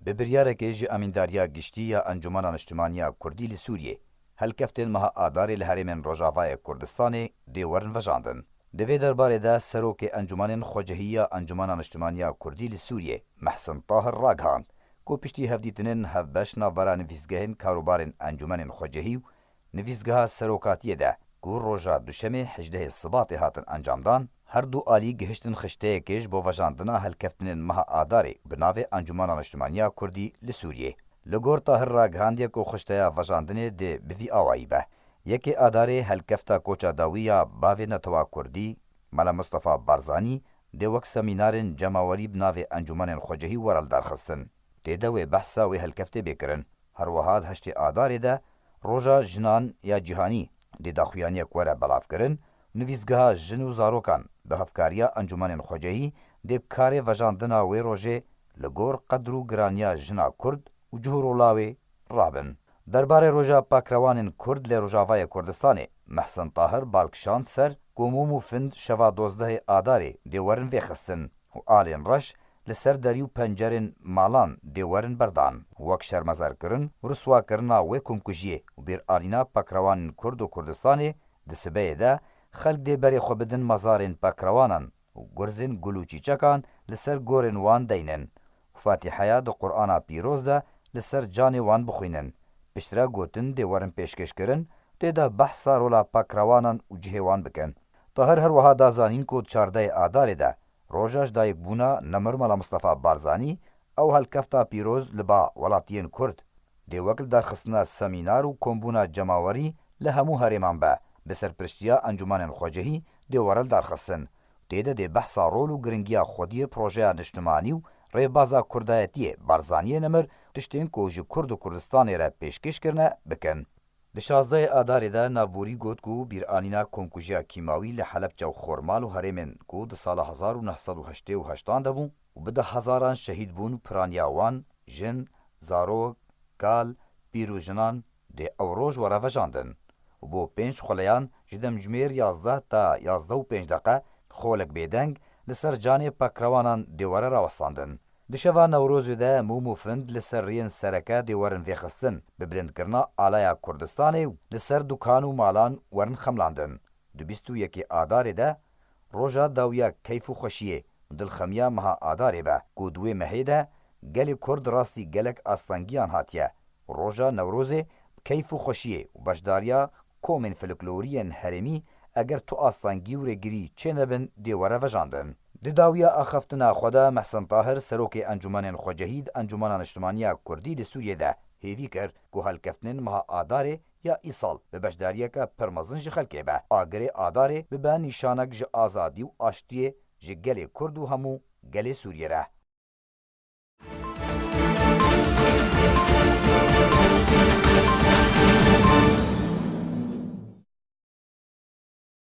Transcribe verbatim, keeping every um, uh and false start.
Bi biryarekê ji Amîndariya Giştî ya Encûmena Niştimaniya Kurdî li Sûriyê, helkeftên meha Adarê li herêmên Rojavayê Kurdistanê dê werin vejandin. Di vê derbarê de Serokê Encûmenên Xwecihî ya Encûmena Niştimaniya Kurdî li Sûriyê, Mehsin Tahir, ragihand ku piştî hevdîtinên hevbeş navbera nivîsgehên karûbarên encûmenên xwecihî û nivîsgeha serokatiyê de ku roja Duşemê hejdehê Sibatê hatin encamdan, her du alî gihiştin xişteyekê ji bo vejandina helkeftinên meha Adarê bi navê Encûmena Niştimaniya Kurdî li Sûriyê. Li gor Tahir ragihandiye ku xişteya vejandinê dê bi vî awayî be. Yekê Adarê helkefta koça dawî ya bavê netewa Kurdî, Mela Mustafa Barzanî, dê wek semînarên cemawerî bi navê Encûmenên Xwecihî were lidarxistin. Tê de wê behsa wê helkeftê bê kirin. Her wiha di heştê Adarê de Roja Jinan ya Cîhanî dê daxuyaniyek were belavkirin û nivîsgeha jin û zarokan bi hevkariya Encûmenên Xwecihî dê bi karê vejandina wê rojê li gor qedr û giraniya jina Kurd û cih û rola wê rabin. Derbarê Roja Pakrewanên Kurd li Rojavayê Kurdistanê, Mehsen Tahir bal kişand ser ku mûm û find şeva dozdehê Adarê dê werin vêxistin û alên reş li ser derî û pencerên malan dê werin berdan, wek şermezarkirin û riswakirina wê komkujiyê û bîranîna pakrewanên Kurd û Kurdistanê di sibeyê de xelk dê berê xwe bidin mezarên pakrewanan û gurzên gul û çîçekan li ser gorên wan deynin û Fatîheya di Qur'ana pîroz de li ser canê wan bixwînin. Piştre gotin dê werin pêşkêşkirin, tê de behsa rola pakrewanan û cihê wan bikin. Tahir her wiha da zanîn ku di çardehê Adarê de, roja ji dayikbûna nemir Mela Mustafa Barzanî, ew helkefta pîroz li ba welatiyên Kurd dê wek lidarxistina semînar û kombûna cemawerî li hemû herêman be, bi serpiriştiya Encûmenên Xwecihî dê were lidarxistin. Tê de dê behsa rol û giringiya xwediyê projeya niştimanî û rêbaza kurdayetiyê Barzaniyê nemir tiştên ku ji Kurd û Kurdistanê re pêşkêş kirine bikin. Di şazdehê Adarê de navborî got ku bîranîna komkujiya kîmawî li Helebçe û Xormal û herêmên ku di sala hezar û neh sed û heştê û heştan de bû û bi deh hezaran şehîd bûn û piraniya wan, jin, zarok, kal, pîr û jinan dê ew roj were vejandin û bo pênc xuleyan ji demjimêr yazdeh ta yazdeh û pênc deqe xolek bêdeng li ser canê pakrewanan dê were rawestandin. Di şeva Newrozê de mûm û find li ser rêyên sereke dê werin vêxistin, bi bilindkirina alaya Kurdistanê û li ser dukan û malan werin xemlandin. Di bîst û yekê Adarê de roja dawiya keyf û xweşiyê û dilxemiya meha Adarê be ku di wê mehê de gelê Kurd rastî gelek astengiyan hatiye. Roja Newrozê bi keyf û xweşiyê û beşdariya komên folklorî yên herêmî, eger tu astengî û rêgirî çênebin, dê were vejandin. Di dawiya axaftina xwe de Mehsen Tahir, serokê Encûmenên Xwecehî di Encûmena Niştimaniya Kurdî li Sûriyê de hêvî kir ku helkeftinên meha Adarê ya îsal bi beşdariyeke pir mezin ji xelkê be. Agirê Adarê bibe nîşanek ji azadî û aştiyê ji gelê Kurd û hemû gelê Sûriyê re.